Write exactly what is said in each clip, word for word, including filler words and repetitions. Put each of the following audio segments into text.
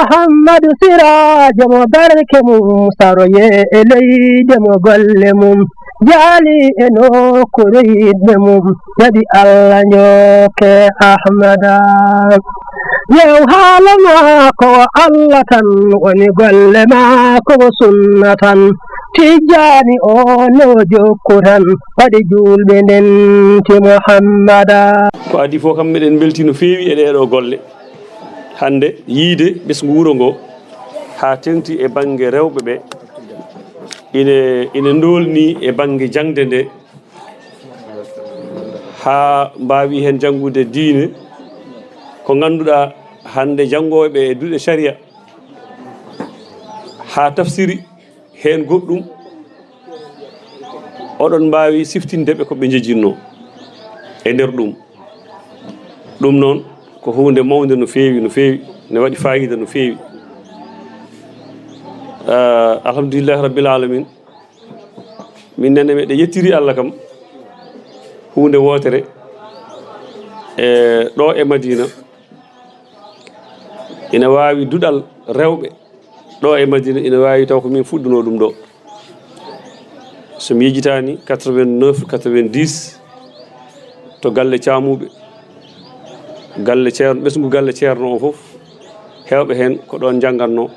Muhammadu Siraajo mo barke mum saroye e leyde mo golle mum jaali e nokkuure yiɗɓe mum, waɗi Allah njokke Ahmada. Yew haala maako o Allah tan woni golle maako o sunna tan. Tijjaani o no jokku tan waɗi juulɓe ndenti Muhammada. Ko adii fof kam, meɗen mbeltii no feewi e ɗee ɗoo golle. Hannde, yiide ɓesngu wuro ngoo, haa teeŋti e bannge rewɓe ɓe, ine, ine ndoolni e bannge jaŋde nde, haa mbaawi heen janngude diine, ko ngannduɗaa hannde janngooɓe e duɗe sariya, haa tafsiri heen goɗɗum, oɗon mbaawi siftinde ɓe ko ɓe njejjitnoo e nder ɗum. Ɗum noon ko huunde mawnde no feewi, no feewi, ne waɗi faayiida no feewi. Ah, alhamdulillahi rabbil alamin. Min nene meɗen yettiri Allah kam huunde wootere, e ɗo e Madina, ina waawi duɗal rewɓe ɗo e Madina, ina waawi taw ko min fuɗɗunoo ɗum ɗo. So mi yejjitaani, quatre-vingt-neuf, quatre-vingt-dix, to galle Caamuuɓe, galle Ceerno, ɓesngu galle Ceerno o fof, heewɓe heen ko ɗoon njanngatnoo.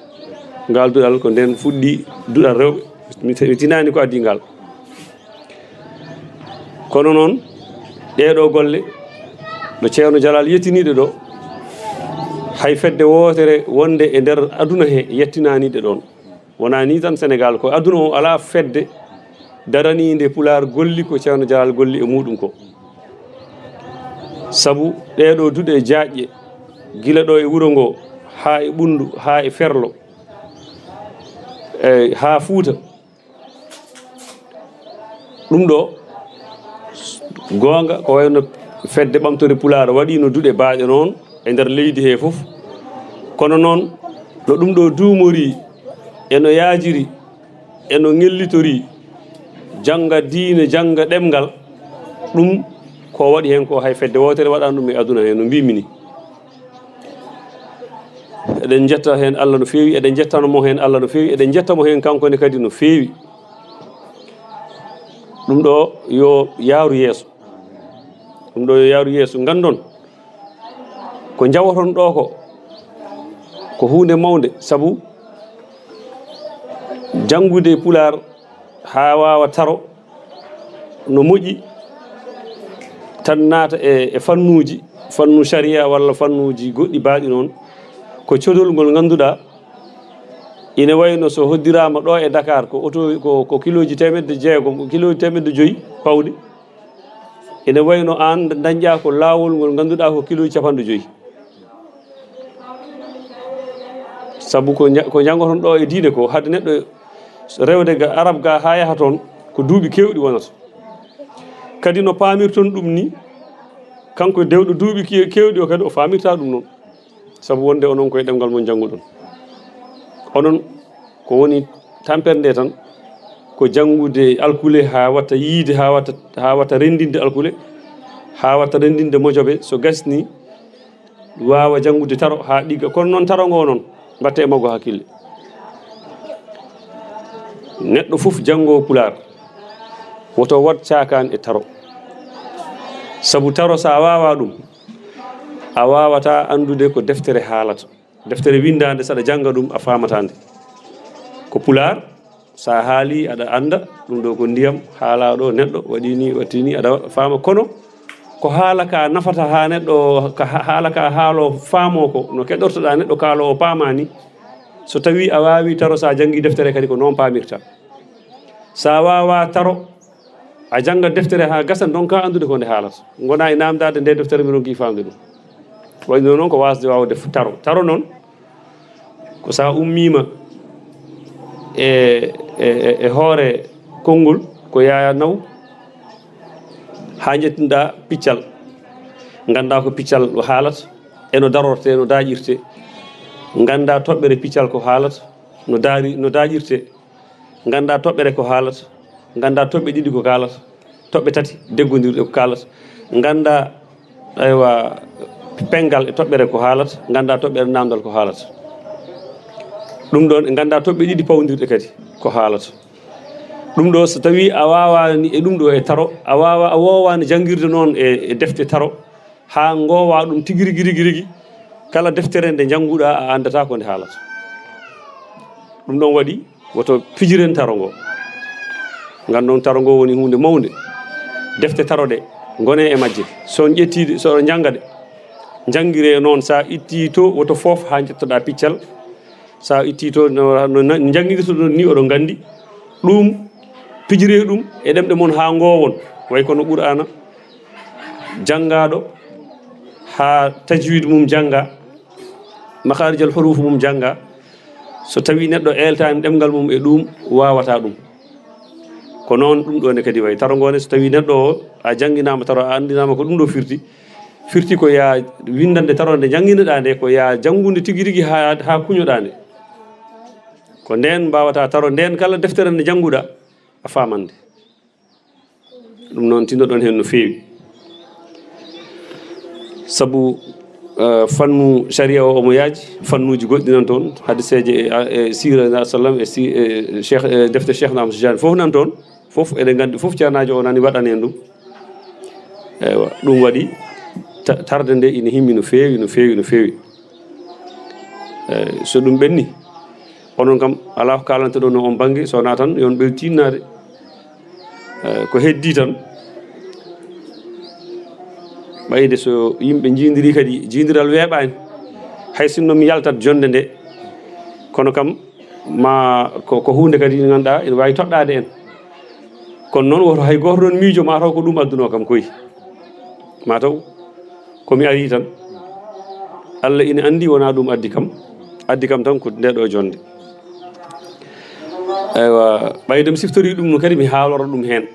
Ngaal duɗal ko ndeen fuɗɗi duɗal rewɓe. Mi, mi tinaani ko adii ngaal. Kono noon, ɗee ɗoo golle, no Ceerno Jalal yettiniiɗe ɗo, hay fedde wootere wonde e nder aduna he yettinaani ɗe ɗoon. Wonaa nii tan Senegaal, ko aduna o alaa fedde daraniinde Pulaar golli ko Ceerno Jalal golli e muuɗum ko. Sabu ɗee ɗoo duɗe jaaƴƴe, gila ɗo e wuro ngoo, haa e Ɓunndu, haa e Ferlo, e haa Fuuta, ɗum ɗo, goonga, ko wayno fedde ɓamtore Pulaar waɗiino duɗe baaɗe noon e nder leydi he fof. Kono noon, no ɗum ɗo duumori, e no yaajiri, e no ŋellitori, jannga diine, jannga ɗemngal, ɗum ko waɗi heen ko hay fedde wootere waɗaani ɗum e aduna he, no mbiimi ni. Eɗen njetta heen Allah no feewi, eɗen njettano mo heen Allah no feewi, eɗen njetta mo heen kanko ne kadi no feewi. Ɗum ɗo yo yaaru yeeso. Ɗum ɗo yo yaaru yeeso. Nganndon, ko njawoton ɗo ko, ko huunde mawnde, sabu janngude Pulaar haa waawa taro no moƴƴi, tan naata e, e fannuuji, fannu sariya walla fannuuji goɗɗi baaɗi noon, ko codol ngol ngannduɗaa ine wayno so hoddiraama ɗo e Dakar ko oto, ko, ko kilooji teemedde jeegom, ko kilooji teemedde joyi pawɗi. Ine wayno aan dañƴaa ko laawol ngol ngannduɗaa ko kilooji capanɗe joyi. Sabu ko nja-, ko njanngoton ɗo e diine ko, hade neɗɗo rewde ga Arab ga haa yaha toon, ko duuɓi keewɗi wonata. Kadi no paamirton ɗum ni, kanko dewɗo duuɓi ke-, keewɗi o kadi o faamirta ɗum noon. Sabu wonde onon koye ɗemngal mon njannguɗon. Onon ko woni tampere nde tan, ko janngude alkule haa watta yiide, haa watta, haa watta renndinde alkule, haa watta renndinde mojobe. So gasni, waawa janngude taro haa ɗigga. Kono noon taro ngo noon, mbaɗte e maggo hakkille. Neɗɗo fof janngoo Pulaar, woto waɗ caakaan e taro. Sabu taro, so a waawaa ɗum, a waawataa anndude ko deftere haalata. Deftere winndaande, so aɗa jannga ɗum, a faamataa nde. Ko Pulaar, so a haalii, aɗa annda, ɗum ɗo ko ndiyam, haalaa ɗo, neɗɗo, waɗi ni, watti ni, aɗa faama. Kono ko haala ka nafata haa neɗɗo, ka ha-, haala ka haaloo faamoo ko, no keɗortoɗaa neɗɗo kaaloowo paamaa ni, so tawii a waawii taro, so a janngii deftere kadi, ko noon paamirta. So a waawaa taro, a jannga deftere haa gasa, ndonka anndude ko nde haalata. Ngonaa e naamndaade nde deftere mi ronki faamde ɗum. Waɗi noon, noon ko waasde waawde f-, taro. Taro noon, ko so a ummiima e, e, e, e hoore konngol, ko yaa naw, haa njettinɗaa piccal. Nganndaa ko piccal o haalata, e no darortee, no daaƴirtee. Nganndaa toɓɓere piccal ko haalata, no daari, no daaƴirtee. Nganndaa toɓɓere ko haalata, nganndaa toɓɓe ɗiɗi ko kaalata, toɓɓe tati deggondirɗe ko kaalata, nganndaa, aywa, penngal e toɓɓere ko haalata, nganndaa toɓɓere naamndal ko haalata. Ɗum ɗoon, en nganndaa toɓɓe ɗiɗi pawndirɗe kadi ko haalata. Ɗum ɗo, so tawii a waawaani e ɗum ɗo e taro, a waawa, a woowaani janngirde noon e, e defte taro, haa ngoowaa ɗum tigi rigi, rigi, rigi, kala deftere nde njannguɗaa, a anndataa ko nde haalata. Ɗum ɗoon waɗi, woto pijiren taro ngo. Nganndon taro ngo woni huunde mawnde. Defte taro ɗe, ngonee e majje. So on ƴettii ɗe, so on njannga ɗe, njanngiree noon. So a ittii to, woto foof haa njettoɗaa piccal. So a ittii to, no, no, no njannginirtoɗon ni, oɗon nganndi. Ɗum, pijiree ɗum e ɗemɗe mon haa ngoowon. Way kono Qur'aana, janngaaɗo haa tajwid mum jannga, makaarijal huruuf mum jannga. So tawii neɗɗo eeltaani ɗemngal mum e ɗum, waawataa ɗum. Ko noon ɗum ɗo ne kadi wayi. Taro ngo ne, so tawii neɗɗo o, a jannginaama taro, a anndinaama ko ɗum ɗo firti, firti ko yaa winndande taro nde njanngineɗaa nde, ko yaa janngude tigi rigi haa, haa kuñoɗaa nde. Ko ndeen mbaawataa taro, ndeen kala deftere nde njannguɗaa, a faamande. Ɗum noon, tinnoɗon heen no feewi. Sabu, eh, fannu sariya o, omo yaaji, fannuuji goɗɗi nan toon, hadiseeje e, e siira Nabi sallam, e si-, e Cheikh, e defte Cheikh Ahmad Tidiane, fof nan toon, fof eɗen nganndi, fof ceernaajo o nani waɗani en ɗum. Eywa, ɗum waɗi ta-, tarde nde ina himmi no feewi, no feewi, no feewi. Eh, so ɗum ɓenni, onon kam, alaa ko kaalanteɗon e on bannge, so wonaa tan yo on ɓeydu tinnaade. Eh, ko heddii tan, ɓayde so yimɓe njiindirii kadi, jiindiral weeɓaani, hay sinno mi yaltat jonnde nde, kono kam, ma ko, ko huunde kadi nde ngannduɗaa ene waawi toɗɗaade en. Kono noon, woto hay gooto ɗoon miijo, maa taw ko ɗum addunoo kam koy. Maa taw ko mi arii tan. Allah ina anndi wonaa ɗum addi kam. Addi kam tan ko nde ɗo jonnde. Eywa, ɓayde mi siftorii ɗum no kadi, mi haalora ɗum heen.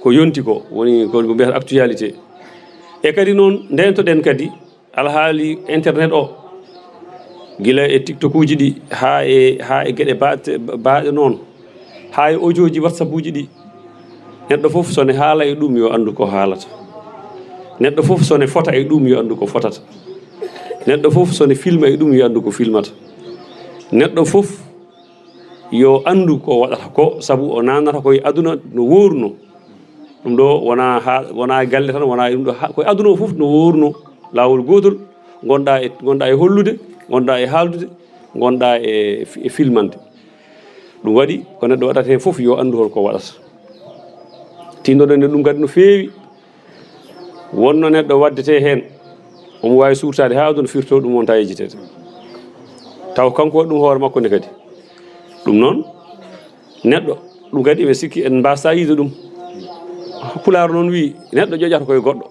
Ko yonti ko, woni ko, ko mbiyata actualité. E kadi noon, ndeentoɗen kadi, alhaali internet o, gila e TikTokuuji ɗi, haa e, haa e geɗe baaɗe, baaɗe noon, haa e audiouji WhatsAppuuji ɗi. Neɗɗo fof so ne haala e ɗum, yo anndu ko haalata. Neɗɗo fof so ne fota e ɗum, yo anndu ko fotata. Neɗɗo fof so ne filma e ɗum, yo anndu ko filmata. Neɗɗo fof yo anndu ko waɗata ko, sabu o naanata ko e aduna no wooruno. Ɗum ɗo wonaa haa, wonaa galle tan, wonaa e ɗum ɗo haa, ko e aduna o fof no wooruno. Laawol gootol, ngonɗaa e, ngonɗaa e hollude, ngonɗaa e haaldude, ngonɗaa e fi-, e filmande. Ɗum waɗi ko neɗɗo waɗata heen fof yo anndu hol ko waɗata. Tinnoɗen e ɗum kadi no feewi. Wonno neɗɗo waddetee heen, omo waawi suurtaade haa aduna firtoo, ɗum wonta yejjiteede. Taw kanko waɗi ɗum hoore makko nde kadi. Ɗum noon, neɗɗo, ɗum kadi ɓe sikki en mbaasa yiide ɗum. Pulaar noon wiyi, neɗɗo ƴoƴata koye goɗɗo.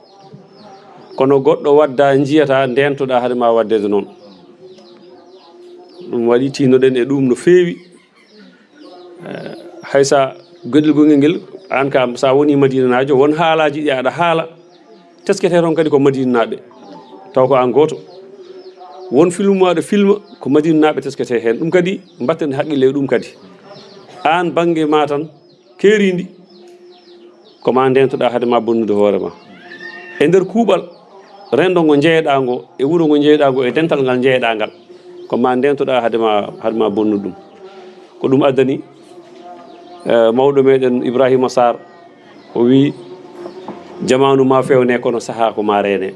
Kono goɗɗo wadda, njiyata, ndeentoɗaa hade ma waddeede noon. Ɗum waɗi tinnoɗen e ɗum no feewi. Eh, hay sa geɗel gongel ngel, aan ka sa woni Madinanaajo, won haalaaji ɗi aɗa haala, teskete toon kadi ko Madinanaaɓe, taw ko aan gooto. Won filmuuji aɗa filma, ko Madinanaaɓe teskete heen. Ɗum kadi, mbatten haqqille e ɗum kadi. Aan bannge ma tan, keeriindi, ko ma ndeentoɗaa hade ma bonnude hoore ma. E nder kuuɓal, renndo ngo njeeyɗaa ngo, e wuro ngo njeeyɗaa ngo, e dental ngal njeeyɗaa ngal, ko ma ndeentoɗaa hade ma, hade ma bonnude ɗum. Ko ɗum addani, eh, mawɗo meɗen Ibrahima Sarr, o wi, "Jamaanu ma fewne, kono sahaa ko ma reene."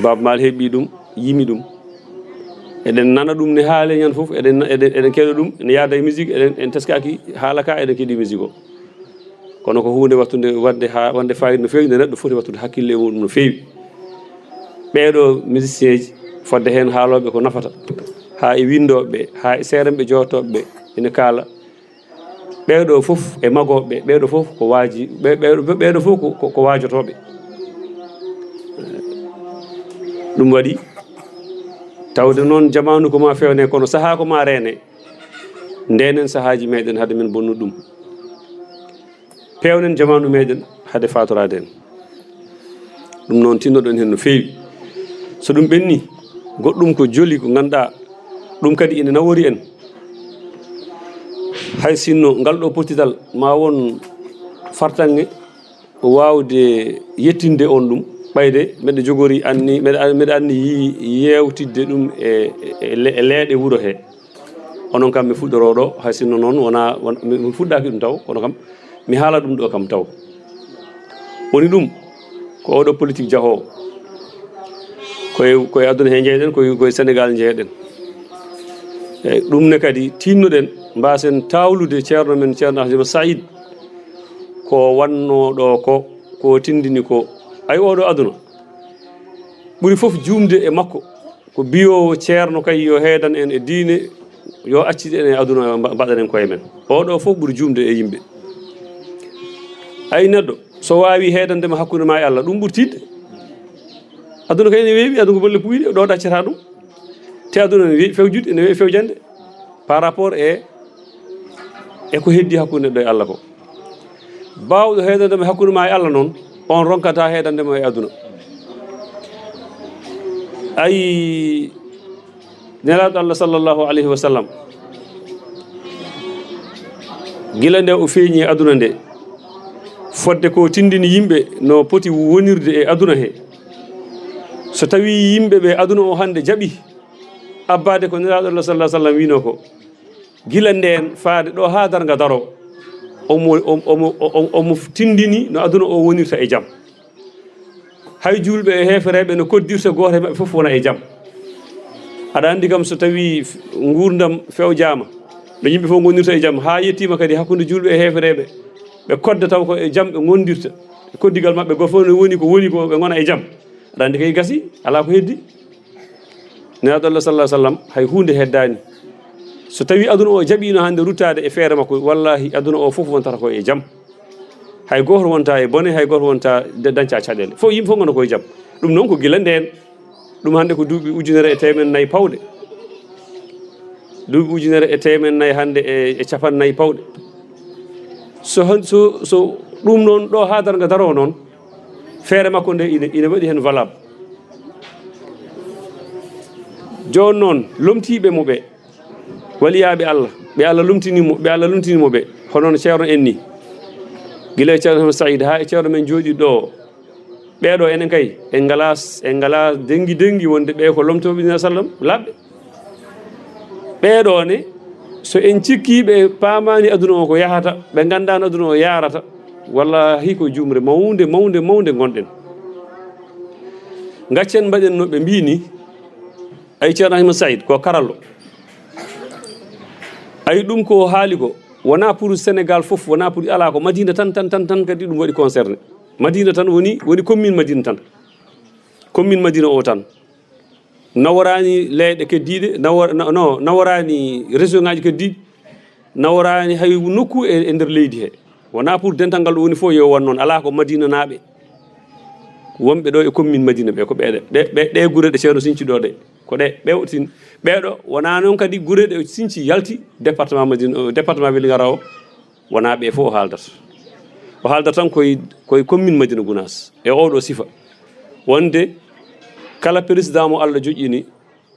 Baaba Maal heɓi ɗum, yimi ɗum. Eɗen nana ɗum ne haale ñan fof, eɗen, eɗen, eɗen keɗa ɗum, ne yaada e musique, eɗen, en teskaaki haala ka, eɗen keɗi musique o. Kono ko huunde wattude, waɗde ha, wonde fayida no feewi, nde neɗɗo foti wattude hakkille e muɗum no feewi. Ɓeeɗo musicien ji, fodde heen haalooɓe ko nafata, haa e winndooɓe, haa e seerenɓe jootooɓe, ene kaala. Ɓeeɗo fof e magooɓe, ɓeeɗo fof ko waaji, ɓe-, ɓeeɗo, ɓeeɗo fof ko, ko, ko waajotooɓe. Ɗum waɗi, tawde noon jamaanu ko ma fewne, kono sahaa ko ma reene. Ndenen sahaaji meɗen hade men bonnude ɗum. Pewnen jamaanu meɗen hade faatoraade en. Ɗum noon, tinnoɗen heen no feewi. So ɗum ɓenni, goɗɗum ko joli ko ngannduɗaa, ɗum kadi ina nawori en. Hay sinno ngal ɗo pottital ma won fartaŋŋe waawde yettinde on ɗum, Ɓayde mbeɗa jogori anni, mbeɗa, mbeɗa anni yi-, yeewtidde ɗum e, e, e le-, e leeɗe wuro he. Onon kam mi fuɗɗoroo ɗo, hay sinno noon wona, won-, mi, mi fuɗɗaaki ɗum taw, kono kam mi haala ɗum ɗo kam taw. Woni ɗum, ko oɗo politique jahoowo. Koye, koye aduna he njeyɗen, koye, koye Sénégal njeyɗen. Eyyi, ɗum ne kadi tinnoɗen, mbasen tawlude ceerno men, ceerno Ahmad Saïd, ko wanno ɗo ko, ko tindini ko. Ay oɗo aduna, ɓuri fof juumde e makko, ko biyowo ceerno kay yo heedan en e diine, yo accid en e aduna, mba-, mbaɗanen koye men. Oɗo fof ɓuri juumde e yimɓe. Ay neɗɗo, so waawi heedande ma hakkunde ma e Allah, ɗum ɓuri tiiɗde. Aduna kay ene weeɓi, aduna ko bolle puuyɗe, ɗo ɗaccata ɗum. Te aduna ene weeɓi fewjude, ene weeɓi fewjande par rapport e, e ko heddi hakkunde neɗɗo e Allah ko. Baawɗo heedande ma hakkunde ma e Allah noon, on ronkata heedande ma e aduna. Ayi, Nelaaɗo Allah sallallahu alayhi wa sallam, gila nde o feeñi e aduna nde, fodde ko tindini yimɓe no poti wonirde e aduna he. So tawi yimɓe ɓe aduna o hannde jaɓi abbaade ko Nelaaɗo Allah sallallahu alayhi wa sallam wino ko, gila ndeen faade ɗo haa darnga daro, omo, omo, omo, omo, omo tindini no aduna o wonirta e jam. Hay juulɓe e heefereeɓe no koddirta, gooto e maɓɓe fof wona e jam. Aɗa anndi kam, so tawi f-, nguurndam fewjaama, ɗo yimɓe fof ngonirta e jam, haa yettiima kadi hakkunde juulɓe e heefereeɓe, ɓe kodda taw ko e jam ɓe ngondirta. E koddigal maɓɓe, gooto fof no woni ko woni ko, ɓe ngona e jam. Aɗa anndi kay gasi, alaa ko heddi. Nelaaɗo Allah sallallahu alaihi wasallam, hay huunde heddaani. So tawi aduna o jaɓiino hannde ruttaade e feere makko, wallahi aduna o fof wontata ko e jam. Hay gooto wonta e bone, hay gooto wonta da-, dañca caɗeele. Fof, yimɓe fof ngona ko e jam. Ɗum noon ko gila ndeen. Ɗum hannde ko duuɓi ujunere e teemen nayi pawɗe. Duuɓi ujunere e teemen nayi hannde e, e capanɗe nayi pawɗe. So han-, so, so ɗum noon ɗo haa darnga daroo noon, feere makko nde ina, ina waɗi heen valable. Jooni noon, lomtiiɓe mo ɓe, waliyaaɓe Allah, ɓe Allah lomtini mo, ɓe Allah lomtini mo ɓe, hono no Ceerno en ni. Gila e Ceerno Ahmed Saïd haa e Ceerno men jooɗiiɗo ɗo o. Ɓee ɗo enen kay, en ngalaa, en ngalaa dengi dengi wonde ɓe ko lomtooɓe Nabi sallam laaɓɓe. Ɓee ɗo ne, so en cikkii ɓe paamaani aduna o ko yahata, ɓe nganndaano aduna o yaarata, wallahi ko juumre mawnde, mawnde, mawnde ngonɗen. Ngaccen mbaɗen no ɓe mbii ni, ay Ceerno Ahmed Saïd ko karallo. Ay ɗum ko haali ko, wonaa pour Sénégal fof, wonaa pour, alaa ko Madina tan, tan, tan, tan kadi ɗum waɗi concerné. Madina tan woni, woni commune Madina tan. Commune Madina o tan. Naworaani leyɗe keddiiɗe, nawo-, na-, no, naworaani région ŋaaji keddiiɗi, naworaani hay nokku e, e nder leydi he. Wonaa pour dental ngal ɗo woni fof yo won noon. Alaa ko Madinanaaɓe wonɓe ɗo e commune Madina ɓe, ko ɓe ɗe, ɗe, ɓe, ɗe gure ɗe Ceerno Sinci ɗo ɗe. Ko ɗe ɓe tin-, ɓee ɗo, wonaa noon kadi gure ɗe Sinci yalti département Madina, département Vélingara o. Wonaa ɓe fof o haaldata. O haaldata tan koye, koye commune Madina Gounass e oɗo sifa. Wonde kala président mo Allah joƴƴini,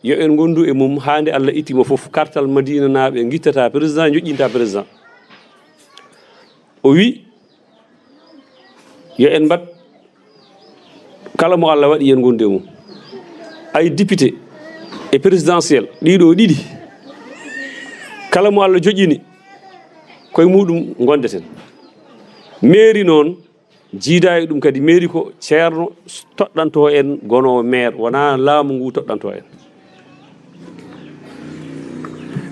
yo en ngondu e mum haa nde Allah itti mo fof. Kartal Madinanaaɓe ngittata président, joƴƴinta président. O wi, yo en mbaɗ kala mo Allah waɗi, yen ngondu e mum. Ay député e présidentiel, ɗiɗo ɗiɗi, kala mo Allah joƴƴini, koye muɗum ngondeten. Mairie noon, jiida e ɗum kadi, mairie ko ceerno toɗɗanto en, gonoowo maire, wonaa laamu ngu toɗɗanto en.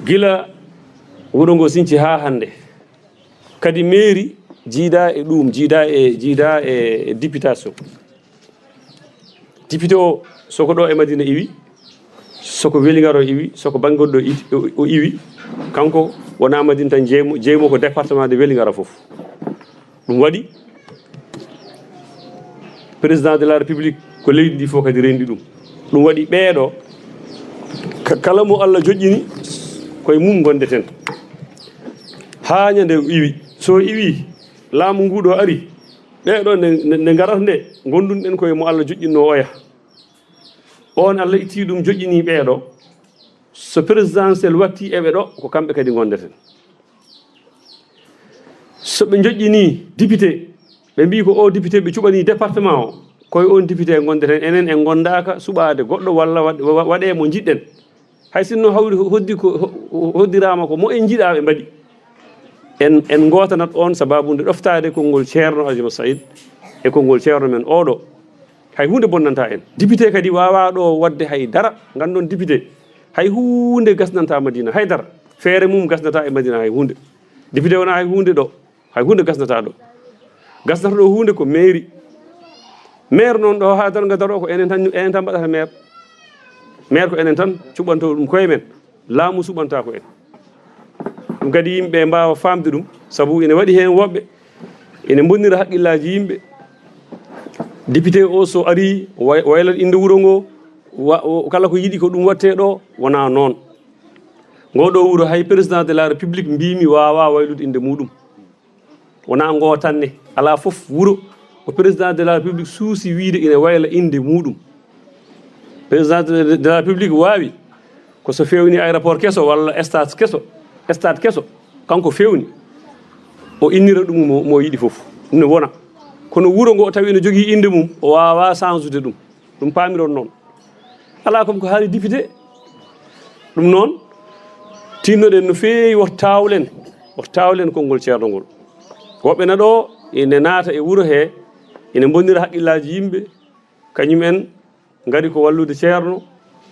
Gila wuro ngo Sinci haa hannde, kadi mairie jiida e ɗum, jiida e, jiida e, e députation. Député o, soko ɗo e Madina iwi, soko Welingara o iwi, soko bannge goɗɗo o it-, o, o iwi, kanko wonaa Madina tan, jeymo, jeymo ko département de Welingara fof. Ɗum waɗi, président de la République ko leydi ndi fof kadi renndi ɗum. Ɗum waɗi ɓeeɗo, ka-, kala mo Allah joƴƴini, koye mum ngonndeten. Haa ñande iwi. So iwi, laamu ngu ɗo ari, ɓeeɗo nde, nde, nde ngarata nde, ngonndunɗen koye mo Allah joƴƴinno oya. On Allah itti ɗum, joƴƴini ɓeeɗo. So présidentiel watti e ɓe ɗo, ko kamɓe kadi ngonndeten. So ɓe joƴƴini député, ɓe mbii ko o député ɓe cuɓani département o, Koye on député ngonɗen, enen en ngondaaka suɓaade goɗɗo walla waɗ-, wa-, waɗee mo njiɗɗen. Hay sinno hawri ho-, hoddi ko, ho-, hoddiraama ko mo en njiɗaa ɓe mbaɗi. En, en ngootanat on sababu nde ɗoftaade konngol Ceerno Alhaji Saïd e konngol Ceerno men oɗo. Hay huunde bonnanta en. Député kadi waawaa ɗo waɗde hay dara. Nganndon député, hay huunde gasnanta Madina, hay dara. Feere mum gasnata e Madina hay huunde. Député wonaa hay huunde ɗo. Hay huunde gasnata ɗo. Gasnata ɗo huunde ko mairie. Maire noon ɗo haa darnga daro ko enen tan, enen tan mbaɗata maire. Maire ko enen tan cuɓanto ɗum koye men. Laamu suɓantaako en. Ɗum kadi yimɓe mbaawa faamde ɗum, sabu ene waɗi heen woɓɓe ene mbonnira haqqillaaji yimɓe. Député o so arii, way-, waylat innde wuro ngo, wa-, o-, kala ko yiɗi ko ɗum waɗtee ɗo, wonaa noon. Ngo ɗo wuro hay président de la République mbiimi waawaa waylude innde muuɗum. Wonaa ngoo tan ne, alaa fof wuro ko président de la République suusi wiyde ina wayla innde muuɗum. Président de, de la République waawi ko so feewni aéroport keso walla stade keso, stade keso, kanko feewni, o innira ɗum mo, mo yiɗi fof, ne wona. Kono wuro ngo tawi ene jogii innde mum, o waawaa sansude ɗum. Ɗum paamiron noon. Alaa kam ko haali député. Ɗum noon, tinnoɗen no feewi, woto taawlen, woto taawlen konngol Ceerno ngol. Woɓɓe na ɗo ine naata e wuro he, ine mbonnira haqqillaaji yimɓe, kañum en ngari ko wallude Ceerno,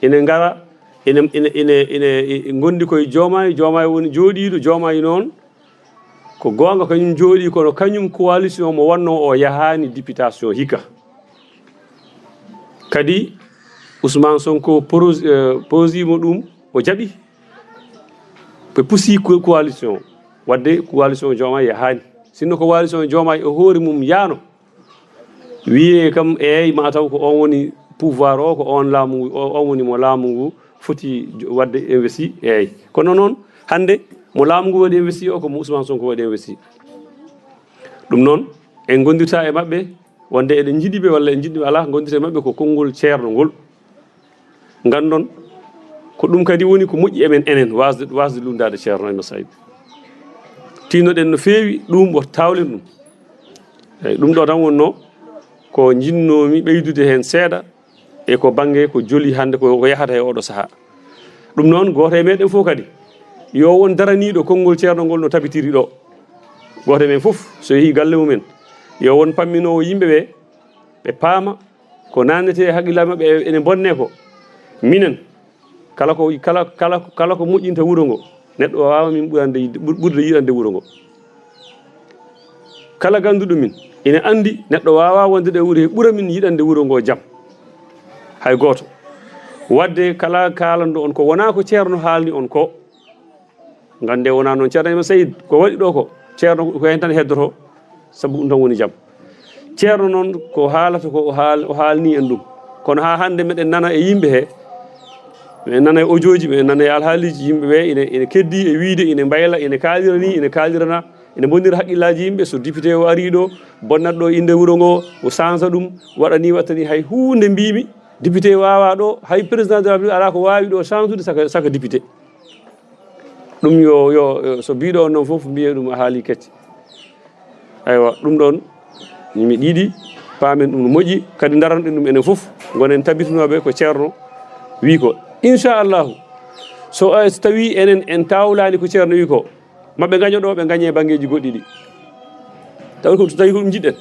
ine ngara, ine, ine, ine, ine, ine ngondi koye Joomaay, Joomaay woni jooɗiiɗo, Joomaay noon ko goonga, kañum jooɗii, kono kañum coalition mo wonnoo o yahaani députation hikka. Kadi Ousmane Sonko pros-, eh, posiimo ɗum, o jaɓi. Ɓe pusi co-, coalition. Waɗde coalition Diomaye yahaani. Sinno ko coalition Diomaye e hoore mum yaano, wiyee kam, eey, ma taw ko on woni pouvoir o, ko on laamu ngu, o, on woni mo laamu ngu foti jo-, waɗde investi, eey. Kono noon, hannde mo laamu ngu waɗi investi o, ko mo Ousmane Sonko waɗi investi. Ɗum noon, en ngondirta e maɓɓe, wonde eɗen njiɗi ɓe walla en njiɗi ɓe alaa, ngondirta e maɓɓe ko konngol Ceerno ngol. Nganndon, ko ɗum kadi woni ko moƴƴi e men enen, waasde, waasde lunndaade Ceerno Ibrahima Saïd. Tinnoɗen no feewi, ɗum woto taawlen ɗum. Eey, ɗum ɗo tan wonnoo ko njinnoomi ɓeydude heen seeɗa, e ko bannge ko joli hannde ko, ko yahata e oɗo sahaa. Ɗum noon, gooto e meɗen fof kadi, yo won daraniiɗo konngol Ceerno ngol no tabitiri ɗo. Gooto e men fof, so yehii galle mumen, yo won pamminoowo yimɓe ɓe, ɓe paama ko naatnetee e haqqillaaji maɓɓe, ene bonnee ko. Minen, kala ko, kala, kala, kala ko moƴƴinta wuro ngo, neɗɗo waawaa min ɓurande yiɗde, ɓur-, ɓurde yiɗande wuro ngo. Kala gannduɗo min ina anndi neɗɗo waawaa wonde ɗo e wuro he ɓura min yiɗande wuro ngo jam. Hay gooto. Waɗde kala kaalanɗo on ko wonaa ko Ceerno haalni on ko. Ngannde wonaa noon Ceerno Ibrahima Saïd, ko waɗi ɗo ko, Ceerno ko heen tan heddoto, sabu ɗum tan woni jam. Ceerno noon ko haalata ko o haal-, o haalni en ɗum. Kono haa hannde meɗen nana e yimɓe he, meɗen nana e audio ji, meɗen nana e alhaaliiji yimɓe ɓe ine, ine keddii e wiyde, ine mbayla, ine kaalira ni, ine kaalirana, ine mbonnira haqqillaaji yimɓe. So député o arii ɗo, bonnat ɗo innde wuro ngo, o sansa ɗum, waɗa ni, waɗta ni, hay huunde mbiimi, député waawaa ɗo, hay président de la République alaa ko waawi ɗo sansude saka, saka député. Ɗum yo, yo, yo, so biiɗo on noon fof mbiyee ɗum a haalii kecce. Aywa, ɗum ɗoon mi yiɗi paamen ɗum no moƴƴi, kadi ndaranɗen ɗum enen fof, ngonen tabitinooɓe ko Ceerno wii ko. Inchallahu, so, eh, so tawii enen en taawlaani ko Ceerno wii ko, maɓe ngaño ɗo, ɓe ngañee banngeeji goɗɗi ɗi. Tawi ko, so tawii ko ɗum njiɗɗen,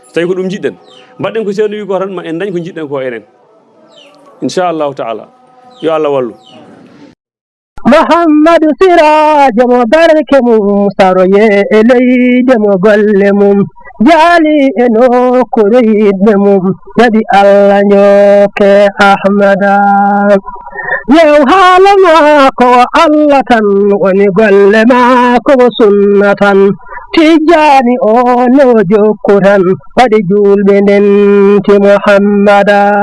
so tawii ko ɗum njiɗɗen, mbaɗɗen ko Ceerno wii ko tan, ma en ndañ ko njiɗɗen ko enen. Inchallahu taala, yo Allah wallu. Muhammadu Siraajo mo barke mum saroye e leyde mo golle mum jaali e nokkuure yiɗɓe mum, kadi Allah njooke Ahmada. Yew haala ma ko Allah tan woni golle ma ko sunna tan. Tijjaani o no jokku tan waɗi juulɓe ndenti Muhammada.